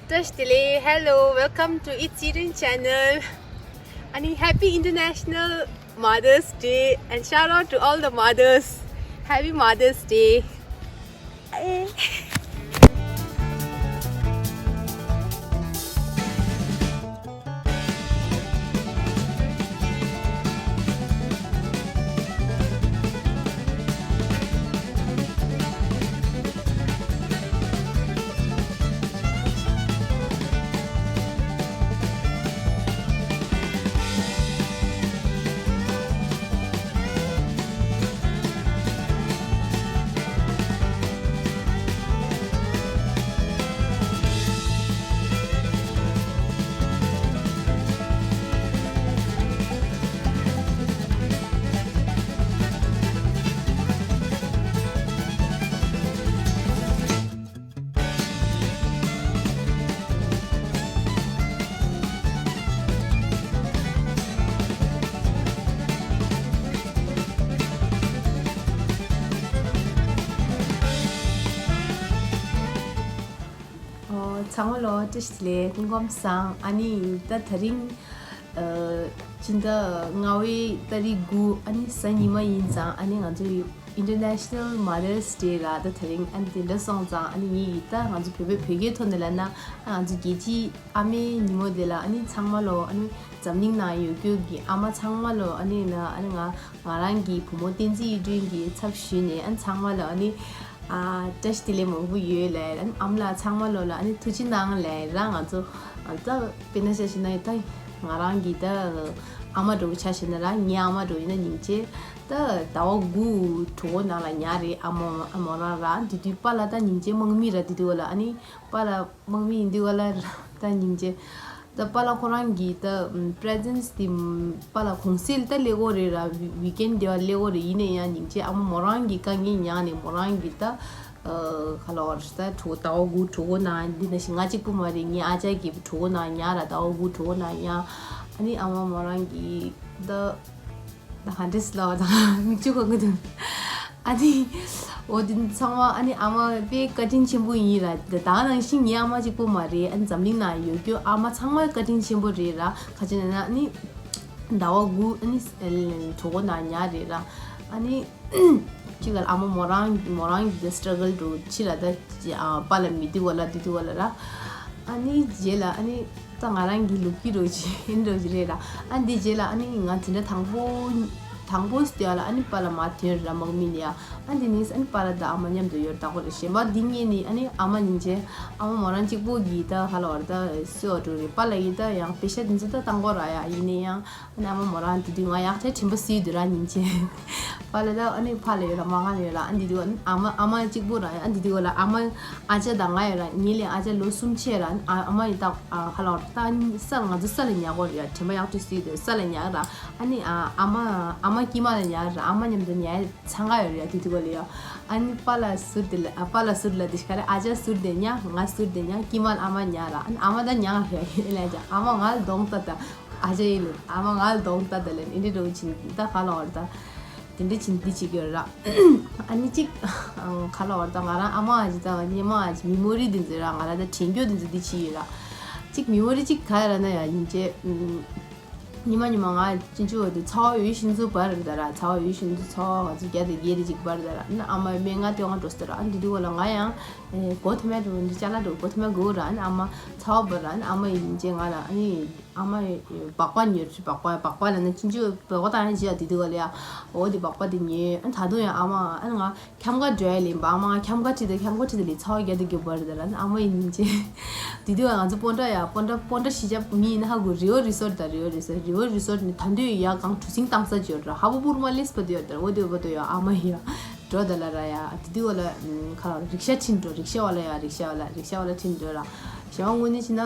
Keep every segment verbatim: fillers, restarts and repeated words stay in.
བཀྲ་ཤིས་བདེ་ལེགས། Hello, welcome to It's Eden channel. And happy International Mother's Day and shout out to all the mothers. Happy Mother's Day. ཨོ། ཚང་མ་ལོ་བཀྲ་ཤིས་བདེ་ལེགས། སྐུ་ཁམས་བཟང་། ཨ་ནི་ད་དེ་རིང་ཨ་སྤྱི་ཟླ་ལྔ་པའི་ཏ་རིག་དགུ། ཨ་ནི་གཟའ་ཉི་མ་ཡིན་ཙང་། ཨ་ནི་ང་ཚོའི་International Mother's Day ར། ད་དེ་རིང་ཨ་ནི་དེ་འདྲ་སོང་ཙང་། ཨ་ནི་ངེད་ཀྱིས་ད་ང་ཚོ་བོད་པའི་བོད་སྐད་ཐོག་ནས་ལབ་ན། ཨ་ང་ཚོ་རྒྱལ་སྤྱིའི་ཨ་མའི་ཉིན་མོ་དེ་ལ། ཨ་ནི་ཚང་མ་ལོ། ཨ་ནི་འཛམ་གླིང་ནང་ཡོད་རྒྱུ་གི་ཨ་མ་ཚང་མ་ལོ། ཨ་ནི་ན་ཨ་ནི་ང་ང་རང་གི་བུ་མོ་བསྟན་འཛིན་གཡུ་སྒྲོན་གྱི་ཚབ་ཞུས་ནས། ཨ་ནི་ཚང་མ་ལོ། ཨ་ནི་ཨ་བཀྲ་ཤིས་བདེ་ལེགས་མང་པོ་ཡོད་ལབ། ཨ་ནི་ཨ་མ་ལགས་ཚང་མ་ལོ་ལ་ཨ་ནི་ཐུགས་རྗེ་གནང་ལབ་ར། ང་ཚོ་ཨ་ད་དཔེར་ན་ཆ་བཞག་ན་ད་ང་རང་གི་ད་ཨ་མ་འདྲ་བོ་ཆ་བཞག་ན་ར། ངའི་ཨ་མ་འདྲ་བོ་ཡིན་ན་སྙིང་རྗེ། ད་ཟླ་བ་དགུ་གྲོད་ཁོག་ནང་ལ་ཉལ་རེད། ཨ་མ་ཨ་མ་རང་ར། དེ་དུས་པཱ་ལགས་ད་སྙིང་རྗེ་དམག་མི་ར། དེ་དུས་ལ་ཨ་ནི་པཱ་ལགས་དམག་མི་ཡིན་དུས་ལ་ད་སྙིང་རྗེ། ད་པཱ་ལགས་ཁོ་རང་གི་ད་presence དེ། པཱ་ལགས་གུང་སེང་ད་སླེབས་ཀྱི་ཡོད་རེད་ར། weekend དེ་བ་སླེབས་ཀྱི་ཡོད་རེད། ཡིན་ན་ཡང་སྙིང་རྗེ། ཨ་མ་མོ་རང་གི་དཀའ་ངལ་མྱངས་ནས། མོ་རང་གི་ད་ཨ་ག་ལབ་དགོས་རེད། ད་གྲོད་ཁོག་ཟླ་བ་དགུ་གྲོད་ཁོག་ནང་། འདི་ནང་བཞིན་ང་གཅིག་པུ་མ་རེད། ངའི་ཨ་ཅག་གི་གྲོད་ཁོག་ནང་ཉལ་ར། ཟླ་བ་དགུ་གྲོད་ཁོག་ནང་ཉལ། ཨ་ནི་ཨ་མ་མོ་རང་གི་ད་ད་ག་འདྲས་ལབ་དང་། མིག་ཆུ་གང་གི་འདུག་ཨ་ནི་འོ་དེ་ཚང་མ། ཨ་ནི་ཨ་མ་དཔེ་བཀའ་དྲིན་ཆེན་པོ་ཡིན་ར། ད་ནང་བཞིན་ངའི་ཨ་མ་གཅིག་པུ་མ་རེད། ཨ་ནི་འཛམ་གླིང་ནང་ཡོད་རྒྱུ་ཨ་མ་ཚང་མ་བཀའ་དྲིན་ཆེན་པོ་རེད་ར། ག་ཅི་ན་ན་ཨ་ནི་ཟླ་བ་དགུ་ཨ་ནི་གྲོད་ཁོག་ནང་ཉལ་རེད་ར། ཨ་ནི་གཅིག་ལ་ཨ་མ་མོ་རང་མོ་རང་གི་struggle འདྲ་བོ་ཅིག་ར། ད་ཨ་པཱ་ལགས་མེད་དུས་སྒང་ལ། དེ་དུས་སྒང་ལ་ར། ཨ་ནི་རྗེས་ལ་ཨ་ནི་ད་ང་རང་གི་ལོ་རྒྱུས་འདྲ་བོ་ཅིག་ཡིན་འདྲ་བོ་ཅིག་རེད་ར། ཨ་འདི་རྗེས་ལ་ཨ་ནི་ང་དེ་འདྲ་དང་པོ་དང་པོ་དེ་ལ་ཨ་ནི་པཱ་ལགས་མར་ཐོན་ར། དམག་མི་ནས་ཡ། ཨ་འདི་ནས་ཨ་ནི་པཱ་ལགས་དང་ཨ་མ་མཉམ་དུ་ཡོད་རེད། ད་ག་རེད། གཞན་པ་འདི་གཉིས་ནི་ཨ་ནི་ཨ་མ་སྙིང་རྗེ། ཨ་མ་མོ་རང་གཅིག་པོ་གིས་ད་ག་ལབ་དགོས་རེད། ད་གསོ་བ་འགྲོ་རེད། པཱ་ལགས་ཀྱིས་ད་ཡང་པེ་ཤ་དེ་ཚོ་ད་བཏང་དགོས་ར་ཡ། ཡིན་ན་ཡང་། ཨ་ནི་ཨ་མ་མོ་རང་དེ་དུས་ང་ཡག་ཐལ་དྲན་པ་སུ་ཡོད་དུས་ར་སྙིང་རྗེ། པཱ་ལགས་ད་ཨ་ནི་ཕ་ལ་ཡོད་ལ་མ་ང་ལ་ཡོད་ལ། ཨ་འདི་དུས་ཨ་མ་ཨ་མ་གཅིག་པུ་ར། ཨ་འདི་དུས་ལ་ཨ་མ་ཨ་ཅག་དང་ང་ཡོད་ར། ངེད་ལས་ཨ་ཅག་ལོ་གསུམ་ཆེ་ར། ཨ་ཨ་མ་ཡིན་ད་ཨ་ཧ་ལ་ད་ས་ང་ཚོ་ས་ལ་ཉལ་གོ་རེད་ཡ། དྲན་པ་ཡག་ཐལ་སུ་ཡོད་དུས་ས་ལ་ཉལ་ར། ཨ་ནི་ཨ་ཨ་མ་ཨ་མ་དཀྱིལ་མ་ལ་ཉལ་ར། ཨ་མ་མཉམ་དུ་ཉལ་འཚང་ཁ་ཡོད་རེད་ཡ། དེ་དུས་ལ་ཡ། ཨ་ནི་པཱ་ལགས་ཟུར་དེ་ལ་ཨ་པཱ་ལགས་ཟུར་ལ་དེ་ཤ་རེད། ཨ་ཅག་ཟུར་དེ་ཉལ། ང་ཟུར་དེ་ཉལ། དཀྱིལ་མ་ལ་ཨ་མ་ཉལ་ར། ཨ་ནི་ཨ་མ་ད་ཉལ་རེད་ཡ། ཨེ་ལས་ཀྱང་ཨ་མ་ང་ལ་གདོང་ལྟ་ད། ཨ་ཅག་ཡིན་ལ་ཨ་མ་ང་ལ་གདོང་ལྟ་ད་ལན་ཨེ་འདྲ་འདྲ་བོ་ཕྱིན་ད་ག་ལབ་དགོས་རེད། ད་དེ་འདྲ་ཕྱིན་འདི་བྱེད་ཀྱི་ཡོད་ར། ཨ་ནི་གཅིག་ག་ལབ་དགོས་རེད། ད་ང་རང་ཨ་མ་ཨ་ཅག་དང་སྙེ་མ་ཨ་ཅག་མི་མོ་རི་འདི་ཚོ་ར། ང་རང་ད་དྲན་རྒྱུ་འདི་ཚོ་འདི་བྱེད་ཀྱི་ཡོད་ར། གཅིག་མི་མོ་རི་གཅིག་ག་རེ་ར་ན་ཡ། ཡིན་ཅེ་ཉི་མ་ཉི་མ་ང་གཅིག་མཇུག་དེ་ཚ་བ་འོས་ཤིང་ཚུགས་པར་རེད་ད་ར། ཚ་བ་འོས་ཤིང་ཚུགས། ཚ་བ་ང་ཚོ་བརྒྱ་དང་བརྒྱད་དེ་གཅིག་པར་ད་ར། ཨ་ནི་ཨ་མ་སྨན་ཁང་སྟོན་ག་འགྲོ་སོང་ད་ར། ཨ་ནི་འདི་དུས་ལ་ང་ཡང་སྒོ་ཐེམ་མེད་འགྲོ། འདི་ཅ་ལག་འགྲོ་སྒོ་ཐེམ་མེད་དགོས་ར། ཨ་ནི་ཨ་མ་ཚ་བ་འབར་ར། ཨ་ནི་ཨ་མ་ཡིན་ཅེ་ང་ལ་ཨ་ནི་ཨ་མ་སྦག་སྦག་ཉོས། སྦག་སྦག་སྦག་སྦག་ལ་ནི་ཅིན་ཅུ་སྦག་སྦག་བཏང་ཡང་བྱེད་ཡ། དེ་དུས་ག་ལ་ཡ་འོ་དེ་སྦག་སྦག་དེ་ཉོས། ཨ་ནི་ད་དུང་ཡང་ཨ་མ་ཨ་ནི་ང་འཁྱམ་ག་འགྲོ་ཡ་ལེན་པ། ཨ་མ་ང་འཁྱམ་ག་ཁྲིད་དེ་འཁྱམ་ག་ཁྲིད་དེ་ལས་ཚ་བ་བརྒྱ་དང་བརྒྱད་པར་དེ་ལ་ཨ་མ་ཡིན་ཅེ། དེ་དུས་ང་ཚོ་སྤོན་ཊ་ཡ་སྤོན་ཊ་སྤོན་ཊ་གཞིས་ཆགས་མི་ཡིན་ན་ཧ་གོ། རི་བོ་རི་སོར་ཊི་ད་རི་བོ་རི་སོར་ཊི། རི་བོ་རི་སོར་ཊི་ནི་ད་དུང་ཡ་གང་གྲུ་གཟིངས་བཏང་ས་ཅིག་ཡོད་ར། ཧ་བོ་པུར་མ་ལེས་པ་དེ་ཡོད་ར། འོ་དེ་བ་དེ་ཡ་ཨ་མ་ཡ་འགྲོ་ད་ལ་ར་ཡ། དེ་དུས་ག་ལ་ཁ་ལ་རིག་ཤ་ཁྲིད་འགྲོ། རིག་ཤ་བ་ལ་ཡ་རིག་ཤ་བ་ལ་རིག་ཤ་བ་ལ་ཁྲིད་འགྲོ་ར། གཞན་དངོས་གནས་བྱས་ན།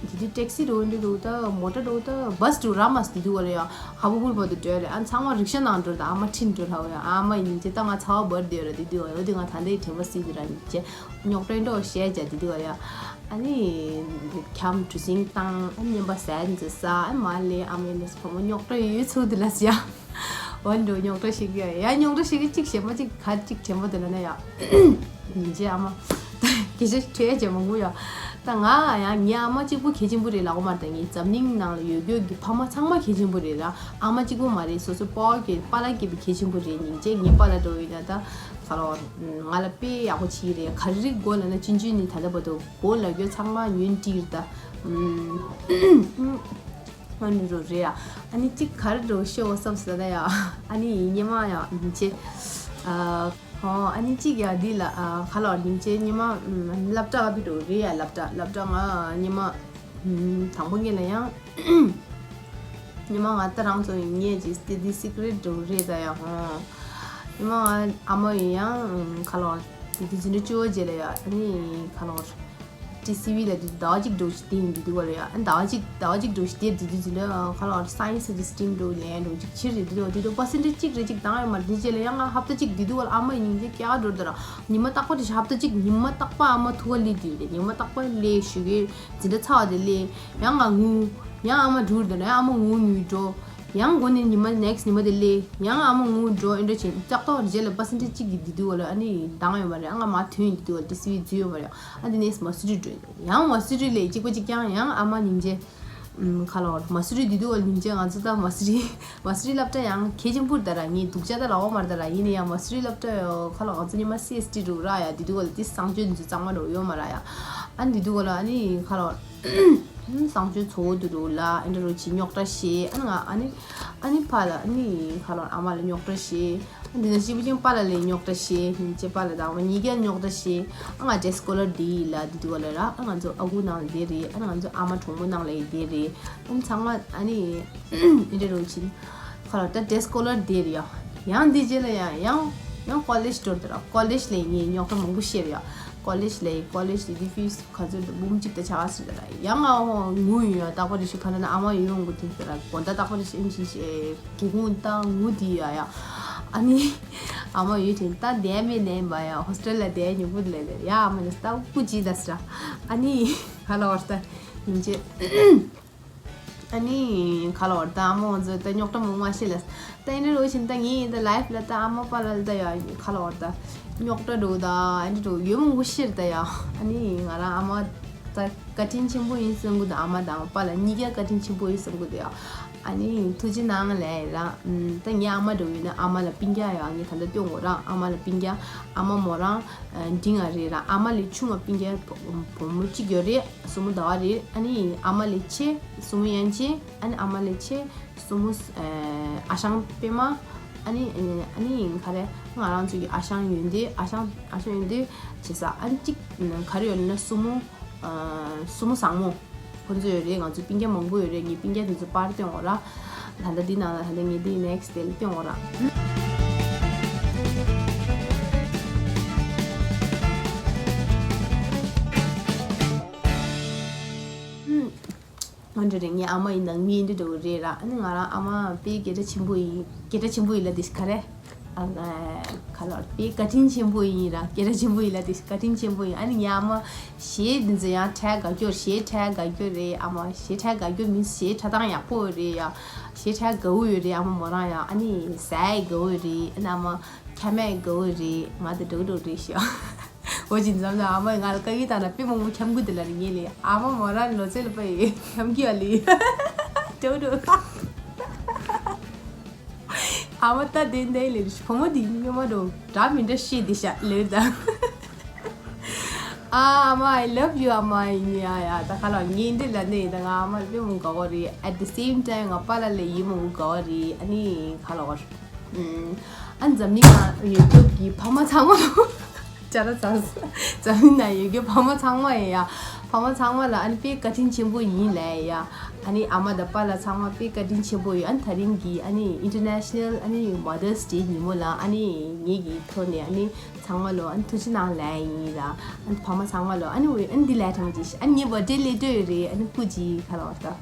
དེ་དུས་ཊེག་སི་འགྲོ་འདྲ་འདུག་ད་མོ་ཊ་འགྲོ་ད་བྷ་སི་འགྲོ་ར། མ་སི་དེ་དུས་ག་ལ་ཡང་ཧ་བོ་བུར་བ་དུ་འགྲོ་རེད། ཨ་ཚང་མ་རིག་ཤ་ནང་འགྲོ་ད་ཨ་མ་ཁྲིད་འགྲོ་ལ་ཡང་ཨ་མ་ཡིན་ཅེ་ད་ང་ཚ་བ་འབར་དེ་ར། དེ་དུས་ག་ལ་དེ་ང་ད་ལྟའི་དྲན་པ་སྲིད་དེ་ར་ཡིན་ཅེ་རྙོག་དྲ་འགྲོ་བཤད་ཅེ། དེ་དུས་ག་ལ་ཡང་ཨ་ནི་འཁྱམ་གྲུ་གཟིངས་བཏང་། ཨ་ནི་ཉན་པ་ཟས་འཛི་ས། ཨ་མ་ལེ་ཨ་མའི་ནས་བུ་མོ་རྙོག་དྲ་ཡོད་ཚུལ་དེ་ལ་ཟེར་ཡ། འོན་ཏེ་རྙོག་དྲ་ཞིག་ཡ་ཡ་རྙོག་དྲ་ཞིག་གཅིག་གཞན་པ་གཅིག་ག་གཅིག་དྲན་པ་དེ་ལ་ན་ཡ། ཉིན་རྗེ་ཨ་མ། སྐད་ཆ་ཁྲོད་ཅེ་མང་པོ་ཡ། ད་ང་ཡང་ངའི་ཨ་མ་གཅིག་པུ་གལ་ཆེན་པོ་རེད་ལབ་ཀྱི་མ་རེད། ད་ངའི་འཛམ་གླིང་ནང་ལ་ཡོད་རྒྱུ་གི་ཕ་མ་ཚང་མ་གལ་ཆེན་པོ་རེད་ར། ཨ་མ་གཅིག་པུ་མ་རེད། སོ་སོའི་པཱ་ལགས་ཀྱི་པཱ་ལགས་ཀྱི་བུ་གལ་ཆེན་པོ་རེད། སྙིང་རྗེ། ངའི་པཱ་ལགས་འགྲོ་ཡིན་ན་ད་ག་ལོ་ང་ལ་དཔེ་ཡག་པོ་བྱེད་ཀྱི་རེད། ག་རེ་དགོས་ལབ་ན་ཅིན་ཅུན་ནི་ད་ལྟ་བར་དུ་དགོས་ལབ་རྒྱུ་ཚང་མ་ཉོན་སྤྲད་ཀྱི་རེད་ད། ཨ་ནི་རོ་རེད་ཡ། ཨ་ནི་གཅིག་ག་རེ་འགྲོ་ཤོད་བསམ་སོང་ད་ཡ། ཨ་ནི་སྙེ་མ་ཡ་སྙིང་རྗེ། ཨ་ཨ་ནི་གཅིག་ཡ་འདི་ལ་ཨ་ག་ལོ་སྙིང་རྗེ་སྙེ་མ་སློབ་གྲྭ་ག་པར་འགྲོ་རེད་ཡ། སློབ་གྲྭ་སློབ་གྲྭ་ང་སྙེ་མ་དང་པོ་ངེད་ལ་ཡང་སྙེ་མ་ང་ད་རང་ཚོ་ངས་ཅིག་སྟེ་འདི་སི་ཀི་རེ་ཊི་འགྲོ་རེད་ད་ཡ། ཧོ་སྙེ་མ་ང་ཨ་མ་ཡི་ཡང་ག་ལོ་འདི་འཛིན་གྲྭ་བཅུ་པ་རྗེས་ལ་ཡ། ཨ་ནི་ག་ལོ། ཊི་སི་ཝི་ལ་དེ་ཟླ་བ་གཅིག་འགྲོ་ཞིག་དེ་ཡིན་དུས་དུས་བ་ལ་ཡ། ཨ་ཟླ་བ་གཅིག་ཟླ་བ་གཅིག་འགྲོ་ཞིག་དེ་དུས་དུས་ལ་ཁ་ལོ་སའེན་སི་དེ་སི་ཊིམ་འགྲོ་ལེན་འགྲོ་གཅིག་ཕྱིར་རེད་དུས་དུས་དུས་པར་སེན་ཊེ་ཇི་གཅིག་རེ་གཅིག་བཏང་ཡོད་མ་རེད། དེ་རྗེས་ལ་ཡང་ང་ཧབ་ཏ་གཅིག་དུས་དུས་བ་ལ་ཨ་མ་ཡིན་གྱི་ཀྱ་འགྲོ་དུས་ར། ཉི་མ་རྟག་པར་དེ་ཞིག་ཧབ་ཏ་གཅིག་ཉི་མ་རྟག་པར་ཨ་མ་ཐུག་ག་སླེབས་དུས་རེད། ཉི་མ་རྟག་པར་སླེབས་ཞུ་གི་འཛིན་གྲྭ་ཚར་བ་དེ་སླེབས། ཡང་ང་ངུ། ཡང་ཨ་མ་འགྲོ་དུས་ཡང་ཨ་མ་ངུ་ངུ་འགྲོ། ཡང་འགོ་ནས་ཉི་མ་ནེག་སི་ཊི་ཉི་མ་དེ་སླེབས། ཡང་ཨ་མ་ངུ་འགྲོ། ཨེ་འདྲ་བྱས་ཏག་ཏག་རྗེས་ལ་པར་སེན་ཊེ་ཇི་གཅིག་གི་དེ་དུས་བ་ལ་ཨ་ནི་འདང་ཡོད་མ་རེད། ཨ་ང་མ་ཐོན་དེ་དུས་བ་ལ་ཊི་སི་ཝི་འཛུལ་ཡོད་མ་རེད། ཨ་དེ་ནས་མ་སུ་རི་འགྲོ། ཡང་མ་སུ་རི་ལ་གཅིག་པ་གཅིག་རྐྱང་ཡང་ཨ་མ་སྙིང་རྗེ། ཨམ་ཁ་ལོ་མ་སུ་རི་དེ་དུས་བ་ལ་སྙིང་རྗེ། ང་ཚོ་ད་མ་སུ་རི་མ་སུ་རི་སློབ་གྲྭ་ཡང་གལ་ཆེན་པོ་རེད་ད་ར། ངས་སྡུག་ཅག་ད་ལབ་ཡོད་མ་རེད་ད་ར། ཡིན་ན་ཡང་མ་སུ་རི་སློབ་གྲྭ་ཡོད་ཁ་ལོ་ང་ཚོ་ཉི་མ་སི་ཨེས་ཊི་འགྲོ་ར་ཡ། དེ་དུས་བ་ལ་དེ་བཟང་སྤྱོད་འཛུལ་གཙང་མ་འགྲོ་ཡོད་མ་ར་ཡ། ཨ་དེ་དུས་བ་ལ་ཨ་ནི་ཁ་ལོ། བཟང་སྤྱོད་ཚོ་བོ་དུ་རུ་ལ་ཨེ་འདྲ་རུ་ཅི་རྙོག་དྲ་བཤད། ཨ་ནི་ང་ཨ་ནི་ཨ་ནི་ཕ་ལ་ཨ་ནི་ཁ་ལོ་ཨ་མ་ལ་རྙོག་དྲ་བཤད། ཨ་འདི་ན་ཞིབ་ཅིང་པ་ལ་ལས་རྙོག་དྲ་བཤད། ཅེ་པ་ལ་དང་མ་གཉིས་ཀ་རྙོག་དྲ་བཤད། ཨ་ང་ཌེ་སི་ཀོ་ལར་འདི་ཡི་ལ་འདི་དུ་བ་ལ་ར། ཨ་ང་ཚོ་ཨ་ཁུ་ནང་ལ་བསྡད་རེད། ཨ་ང་ཚོ་ཨ་མ་གྲོགས་མོ་ནང་ལ་ཡི་བསྡད་རེད། ཨ་ནི་ཚང་མ་ཨ་ནི་ཨེ་འདྲ་རུ་ཅི་ཁ་ལོ་ད་ཌེ་སི་ཀོ་ལར་བསྡད་རེད་ཡ། ཡང་འདི་རྗེས་ལ་ཡང་ཡང་ཡང་ཀོ་ལེཇ་འགྲོ་དུ་ར། ཀོ་ལེཇ་ལ་ངས་རྙོག་དྲ་མང་པོ་བཤད་རེད་ཡ། ཀོ་ལེཇ་ལ་ཀོ་ལེཇ་ལ་འདི་ཕིས་ག་ཚོད་འབུམ་གཅིག་དང་བྱ་བ་ཟེར་ལ་ཡང་ང་ངུ་ཡོད་ཡ། རྟག་པར་རེ་ཞིག་ག་ལ་ན་ཨ་མ་ཡོད་ཡོང་གི་དེ་ལ་དགོང་དག་རྟག་པར་རེ་ཞིག་ཨེམ་ཆི་ཞེས་སྒེའུ་ཁུང་བཏང་ངུ་དེ་ཡ་ཡ། ཨ་ནི་ཨ་མ་ཡོད་དེ་ད་བསྡད་མེད་ནས་མ་ཡ། ཧོ་སི་ཊེལ་ལ་བསྡད་ཉོ་བུ་ལས་ལས་ཡ། ཨ་མ་ནི་ད་སྐུ་ཅི་ད་སི་ར། ཨ་ནི་ག་ལ་བར་ད་ཡིན་ཅེ། ཨ་ནི་ག་ལ་བར་ད་ཨ་མ་ང་ཚོ་ད་རྙོག་དྲ་མང་མ་ཤེས་ལ། ད་ཨེ་འདྲ་རོ་བཞིན་ད་ངས་ད་ལའིབ་ལ་ད་ཨ་མ་པ་ལ་ད་ཡ་ག་ལ་བར་ད་རྙོག་དྲ་འགྲོ་ད་ཨེ་འདྲ་འགྲོ་ཡོད་མང་པོ་ཤེས་ད་ཡ། ཨ་ནི་ང་རང་ཨ་མ་ད་བཀའ་དྲིན་ཆེན་པོ་ཡིན་བསམ་གི་འདུག་ཨ་མ་དང་པ་ལ་གཉིས་ཀ་བཀའ་དྲིན་ཆེན་པོ་ཡིན་བསམ་གི་འདུག་ཡ། ཨ་ནི་ཐུགས་རྗེ་གནང་ལེ་ར། ཨམ་ད་ངའི་ཨ་མ་འདྲ་བོ་ཡིན་ན་ཨ་མ་ལ་སྤུན་ཀྱག་ཡ། ངས་ད་ལྟ་སྟོན་གོ་ར། ཨ་མ་ལ་སྤུན་ཀྱག་ཨ་མ་མོ་རང་འབྲིང་ང་རེད་ར། ཨ་མ་ལས་ཆུང་བ་སྤུན་ཀྱག་བུ་མོ་གཅིག་ཡོད་རེད། སྲུ་མོ་ཟླ་བ་རེད། ཨ་ནི་ཨ་མ་ལས་ཆེ་སྲུ་མོ་ཡན་ཆེ། ཨ་ནི་ཨ་མ་ལས་ཆེ་སྲུ་མོ་ཨ་ཞང་པད་མ། ཨ་ནི་ཨ་ནི་ག་རེ་ང་རང་ཚོ་གི་ཨ་ཞང་ཡོན་ཏན། ཨ་ཞང་ཨ་ཞང་ཡོན་ཏན་བྱེད་ས། ཨ་ནི་གཅིག་ག་རེ་ཡོད་ལབ་ན་སྲུ་མོ། སྲུ་མོ་བཟང་མོ་ཁོ་ཚོ་ཡོད་རེད། ང་ཚོ་སྤུན་ཀྱག་མང་པོ་ཡོད་རེད། ངས་སྤུན་ཀྱག་དེ་ཚོ་པར་སྟོན་འོ་ར། ད་ལྟ་འདི་ནང་ལ་ད་ལྟ་ངས་འདི་ནེག་སི་ཊི་དེ་ལ་སྟོན་འོ་ར། ང་འདྲ་རེད། ངའི་ཨ་མ་ཡི་ནང་མི་འདི་འདྲ་བོ་རེད་ར། ཨ་ནི་ང་རང་ཨ་མ་དཔེ་སྐད་གྲགས་ཆེན་པོ་ཡིན། སྐད་གྲགས་ཆེན་པོ་ཡིན་ལ་དེ་ག་རེ། ཨ་ཁ་ལོ་དཔེ་བཀའ་དྲིན་ཆེན་པོ་ཡིན་ར། སྐད་གྲགས་ཆེན་པོ་ཡིན་ལ་དེ་བཀའ་དྲིན་ཆེན་པོ་ཡིན། ཨ་ནི་ངའི་ཨ་མ་གཞས་འདི་ཚོ་ཡང་འཁྲབ་དགའ་སྐྱོ་རེད། གཞས་འཁྲབ་དགའ་སྐྱོ་རེད། ཨ་མ་གཞས་འཁྲབ་དགའ་སྐྱོ་མིན། གཞས་འཁྲབ་སྟངས་ཡག་པོ་རེད་ཡ། གཞས་འཁྲབ་དགའ་བོ་ཡོད་རེད། ཨ་མ་མོ་རང་ཡ། ཨ་ནི་ཟས་དགའ་བོ་རེད། ཨ་ནི་ཨ་མ་ཁ་མེད་དགའ་བོ་རེད། ང་དེ་འགྲོ་འགྲོ་རེད་ཤག་འོ་ཅི་འཛམ་ལ་ཨ་མ་ང་ལ་བཀའ་ཡིག་བཏང་ན་དཔེ་མང་པོ་འཁྱམ་གི་འདུག་ལ་རེ་ངེས་ལེ། ཨ་མ་མོ་རང་ལོ་ཚོད་ལ་དཔེ་འཁྱམ་གི་ཡ་ལེ། འགྲོ་འགྲོ། ཨ་མ་ད་དེ་འདྲ་ལེ་བུ་མོ་དེ་སྨྱོ་མ་འགྲོ། འདྲ་མི་འདྲ་ཤེས་དེ་ཤ་ལེ་ད། ཨ་མ། I love you ཨ་མ་ཡིན་ཡ་ཡ། ད་ག་ལ་ངས་འདི་ལ་ནི་ད་ང་ཨ་མ་ལ་དཔེ་མང་དགའ་བ་རེད། At the same time ང་པཱ་ལགས་ལ་ཡིད་མང་དགའ་བ་རེད། ཨ་ནི་ག་ལ་བར་ཨ་འཛམ་གླིང་ཡོད་རྒྱུ་གི་ཕ་མ་ཚང་མ་ལ། ཅ་ར་ཙ་འཛམ་གླིང་ན་ཡོད་རྒྱུ་ཕ་མ་ཚང་མ་ཡིན་ཡ། ཕ་མ་ཚང་མ་ལ་ཨ་ནི་དཔེ་བཀའ་དྲིན་ཆེན་པོ་ཡིན་ལབ་ཡ། ཨ་ནི་ཨ་མ་དང་པཱ་ལགས་ཚང་མ་དཔེ་བཀའ་དྲིན་ཆེན་པོ་ཡོད། ཨ་ནི་ད་རིང་གི་ཨ་ནི་International ཨ་ནི་Mother's Day ཉིན་མོ་ལ་ཨ་ནི་ངེད་ཀྱི་ཐོག་ནས་ཨ་ནི་ཚང་མ་ལོ་ཨ་ནི་ཐུགས་རྗེ་གནང་ལབ་ཡིན་ལ། ཨ་ནི་ཕ་མ་ཚང་མ་ལོ་ཨ་ནི་འོ་ཨ་ནི་འདི་ལས་དྲང་ཅིག་ཨ་ནི་ངའི་བར་ཌེ་སླེབས་འགྲོ་ཡོད་རེད། ཨ་ནི་སྐུ་མཁྱེན་ག་ལ་བར་ད།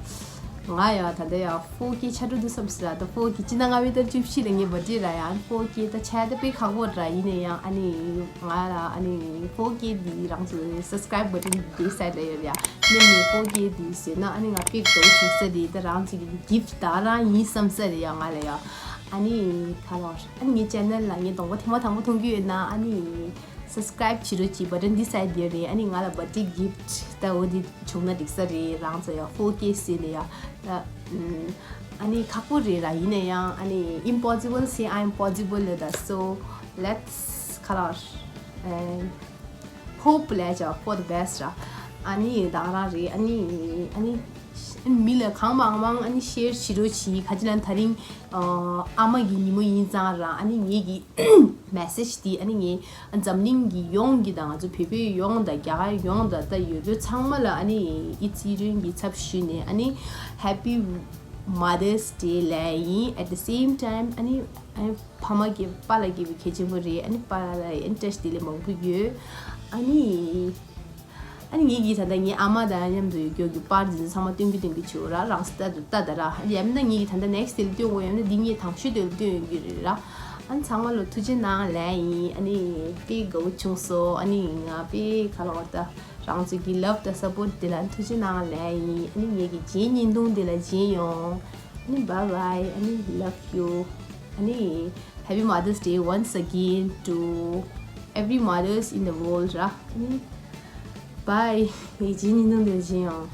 ང་ཡང་ད་ལྟ་ཡང་ཕོར་ཀེ་ཆགས་འགྲོ་འདུག་བསམ་སྲིད་ལ། ད་ཕོར་ཀེ་སྤྱི་ཟླ་ལྔ་པའི་ཟླ་བཅུ་བཞི་ལ་ངའི་བར་ཌེ་ར་ཡ། ཨ་ནི་ཕོར་ཀེ་ད་ཆགས་ད་དཔེ་ཁག་པོ་ར། ཡིན་ན་ཡང་ཨ་ནི་ང་ལ་ཨ་ནི་ཕོར་ཀེ་འདི་རང་ཚོ་སབ་སི་ཀ་རའིབ་བ་ཊན་འདི་སའིཌ་ལ་ཡོད་ར་ཡ། ནི་ངའི་ཕོར་ཀེ་འདི་བཟོས་ན་ཨ་ནི་ང་དཔེ་དགའ་བོ་ཞིག་ས་རེད། ད་རང་ཚོ་གི་གིཕ་ཊི་ད་རང་ཡིན་བསམ་ས་རེད་ཡ་ང་ལ་ཡ། ཨ་ནི་ད་ལོ་ཨ་ནི་ངའི་ཅེ་ནལ་ལ་ངའི་གདོང་པ་ཐེངས་མ་དང་པོ་མཐོང་གི་ཡོད་ན་ཨ་ནི། Subscribe བྱེད་རོགས་གྱིས། བ་ཊན་འདི་སའི་ཌི་རེད། ཨ་ནི་ང་ལ་བར་ཌེ་གིཕ་ཊི་ད་འོ་འདི་བྱུང་ན་འགྲིག་ས་རེད། རང་ཚོ་ཡ་ཕོར་ཀེ་ཟེར་ནས་ཡ་ད་ཨམ། ཨ་ནི་ཁག་པོ་རེད་ར། ཡིན་ན་ཡང་ཨ་ནི་impossible say I'm possible ལ་ད། So let's ཁ་ལག and hope ལས་ཀྱང་for the best ར། ཨ་ནི་ད་ག་རང་རེད། ཨ་ནི་ཨ་ནི་མི་ལ་གང་མང་མང་ཨ་ནི་ཤེར་བྱེད་རོགས་གྱིས། ག་ཅི་ལབ་ན་ད་རིང་ཨ་ཨ་མ་གི་ཉིན་མོ་ཡིན་ཙང་ར། ཨ་ནི་ངེད་ཀྱི་མེ་སེ་ཇི་དེ་ཨ་ནི་ངས་འཛམ་གླིང་གི་ཡོངས་ཀྱི་དང་ང་ཚོ་བོད་པའི་ཡོངས་དང་རྒྱ་གར་ཡོངས་དང་ད་ཡོད་རྒྱུ་ཚང་མ་ལ་ཨ་ནི་ཨི་ཚི་རོན་གྱི་ཚབ་ཞུས་ནས་ཨ་ནི་Happy Mother's Day ལབ་ཡིན། At the same time ཨ་ནི་ཨ་ནི་ཕ་མ་གི་པཱ་ལགས་ཀྱི་གལ་ཆེན་པོ་རེད། ཨ་ནི་པཱ་ལགས་ལ་ཡང་བཀྲ་ཤིས་བདེ་ལེགས་མང་པོ་ཡོད། ཨ་ནི་ཨ་ནི་ངེད་ཀྱི་ད་ལྟ་ངའི་ཨ་མ་དང་མཉམ་དུ་ཡོད་རྒྱུ་གི་པར་འདི་ཚོ་ཚང་མ་སྟོན་གི་སྟོན་གི་བྱེད་འོ་ར། རང་སི་ལྟ་དུ་ལྟ་ད་ར། ཡང་མིན་ན་ངེད་ཀྱི་ད་ལྟ་ནེག་སི་ཊི་དེ་ལ་སྟོན་འོ། ཡང་མིན་ན་འདི་ངས་དང་ཤོས་དེ་ལ་སྟོན་ཡོད་ཀྱི་རེད་ར། ཨ་ནི་ཚང་མ་ལ་ཐུགས་རྗེ་གནང་ལབ་ཡིན། ཨ་ནི་དཔེ་དགའ་བོ་བྱུང་སོང་། ཨ་ནི་ང་དཔེ་ག་ལ་བ་ད་རང་ཚོ་གི་ལབ་དང་སབ་པོར་ཊི་དེ་ལ་ཐུགས་རྗེ་གནང་ལབ་ཡིན། ཨ་ནི་ངེད་ཀྱི་རྗེས་བརྙན་ཐུང་དེ་ལ་མཇལ་ཡོང་། ཨ་ནི་bye bye. ཨ་ནི་love you. ཨ་ནི Happy Mother's Day once again to every mothers in the world ར། ཨ་ནི་bye. ངེད་ཀྱི་རྗེས་བརྙན་ཐུང་དེ་ལ་མཇལ་ཡོང་།